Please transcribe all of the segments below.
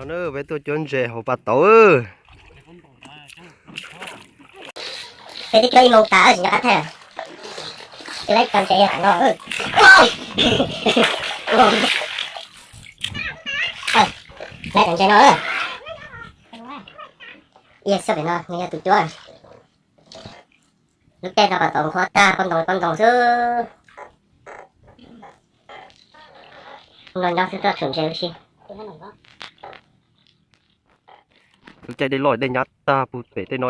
Peb tuaj cuab ntses hauv pas tauv. Peb twb cuab ib moos tas tsis nco qab thaij. Twb laib tau ntses tam no. Laib tau ntses no. Ib xyob pem no nws yog tus cuab. Lub caij no pas tauv qhuav tag, poj ntoo poj ntoo xwb. No nyob xwb tuaj tshum ntses ua si. Lub caij dej loj dej nyab tag puag pem tej no.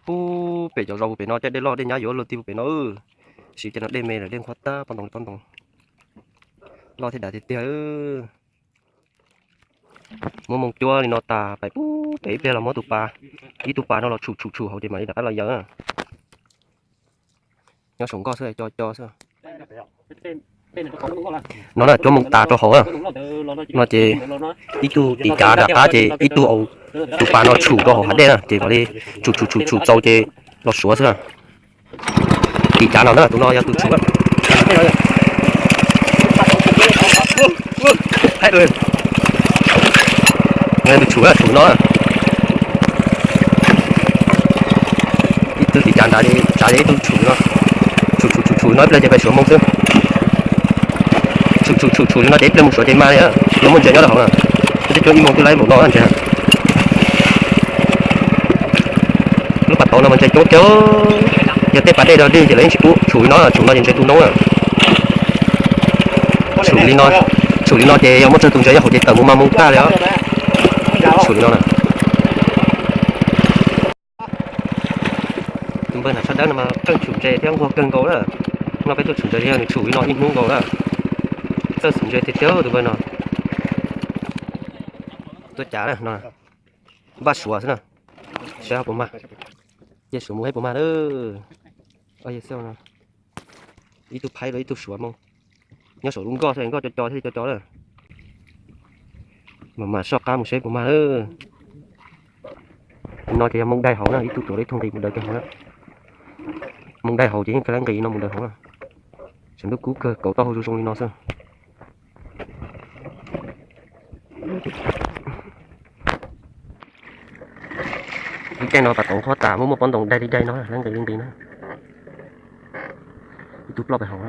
Puag pem cov zos puag pem no caij dej loj dej nyab yuav luag ti puag pem no. Siv caij no dej me lawm dej qhuav tag, poj ntoo poj ntoo. Loj thiab dav tiag tiag. Muab moo cuab li no tas pais puag pem ib pliag los muab tus pas, ib tug pas no los tshum tshum tshum hauv ces mam li rov qab los yaws. Nyob saum nkoj xwb, co co xwb. No na, cuab moo tas rau hauv na. No ces ib tug tiv cav nram qab ces ib tug tus pas no tshum rau hauv hav dej na ces mam li tshum tshum tshum tshum txaus ces los suav xwb. Tiv cav no na, tus no yog tus tshum. Tus tshum na, tshum no. Ib tug tiv cav nrad, tsav ib tug tshum no. Tshum tshum tshum tshum no ib pliag ces pais suav moo xwb. Tshum tshum tshum tshum no ces ib pliag mus suav ces mas li, yuav muaj ntses nyob rau hauv na. Twb cuab ib moo twb laib npaum no ntses. Lub pas tauv no mas ntses coob kawg, yog tej pas dej dog dig ces lawv yeej tsis pub tshum li no, tshum no ces ntses tu noob na. Tshum li no, tshum li no ces yog muaj tsawg tus ntses nyob hauv ces tawm mus mas moo tag li os. Tshum li no na. Tus npawg nram tsho dawb no mas qeej tshum ntses thiab nquag kawg nkaus na. No peb tuaj tshum ntses yog nws tshum li no ib hnub nkaus na. Txawj tshum ntses tiag tiag tus npawg no. Tuaj cav na no. Npaj suav xwb na. Saib puas mag. Cia suav mus saib puas mag na. Ib tug phaib rau ib tug suav moo. Nyob saum lub nkoj thiab, nkoj co co thiab co co lawm. Mas mam soj qab mus saib puas mag lawm. No ces yog moo dai hauv na, ib tug tuav ib tug nqis mus daws kiag hauv na. Moo dai hauv ces yeej kawg lab nqis no mus daws hauv na. Tshav ntuj kub kawg kauv taub hau zoo zoo li no xwb. Lub caij no pas tauv qhuav tas, muaj muaj pob ntoo dai li dai no, lab nqis li nqis na. Ib tug ploj pem hauv.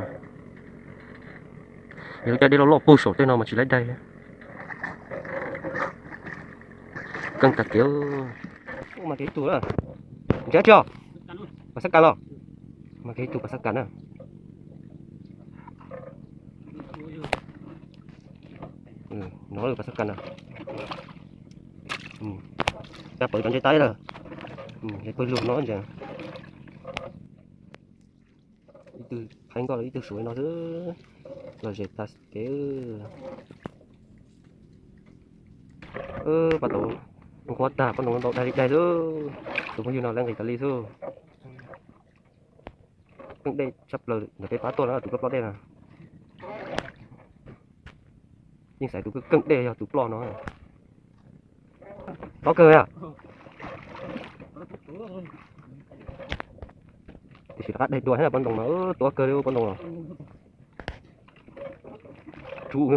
Yog lub caij dej loj loj puag saum tej no mas tsis laib dai. Keej tag kev. Mas kev ib tug, ntsia tso, pas xab kas los. Mas kev ib tug pas xab kas na. No pas xab kas na. Caj pawv cov ntses taib lawm. Pawg lug no ntag. Ib tug phaib nkoj los ib tug suav no xwb. Los zem tas kev. Pas tauv nqhuav tag, pob ntoo ntau dai li dai xwb. Tus phooj ywg no lab nqis tas li xwb. Keej dej tshaj plaws ntawm peb pab tuaj na, tus ploj ploj dej na. Yeej xaiv tus keej keej dej yog tus ploj no. Tob kawg a. Tiam sis rov qab daig dua thiab pob ntoo mas tuab kawg li pob ntoo. Tsub,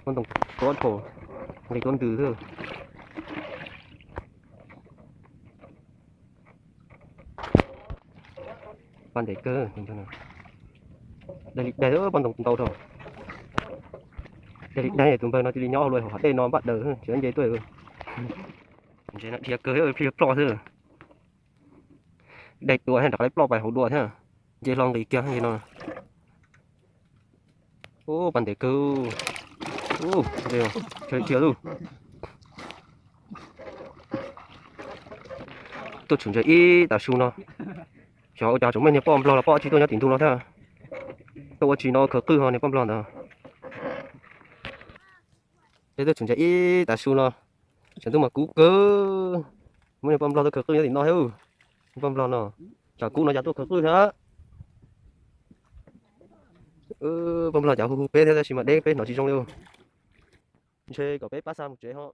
pob ntoo tuab dhau, nqis tuab ntws xwb. Paj ntev kawg, daig li daig pob ntoo ntau dhau. Daig li daig tus npawg no cia li nyob hauv luaj hauv hav dej no npaj daws tsis nce tuaj. Ntses no dhia kawg, pheej yuav ploj xwb. Daig dua thiab rov qab ploj pais hauv dua thiab. Nce hlo nqis kiag no. Paj ntev kawg. Dhia lug. Tuaj tshum ntses ib tav su no. Xyov ua cas tseem muaj niag poj nplog los poj tsi tuaj nyob tim ntug no thiab. Tuaj ua tsi no khaws qwj ho niag poj nplog ntawd. Peb tuaj tshum ntses ib tav su no, tshav ntuj mas kub kawg. Muaj niag poj nplog tuaj khaws qwj nyob tim no thiab. Poj nplog no, tshav kub no cas tuaj khaws qwj thiab. Poj nplog cas hu hu peb thiab tab sis mas deb peb hnov tsis zoo li. Ntshe kom peb pab xa mus tsev ho.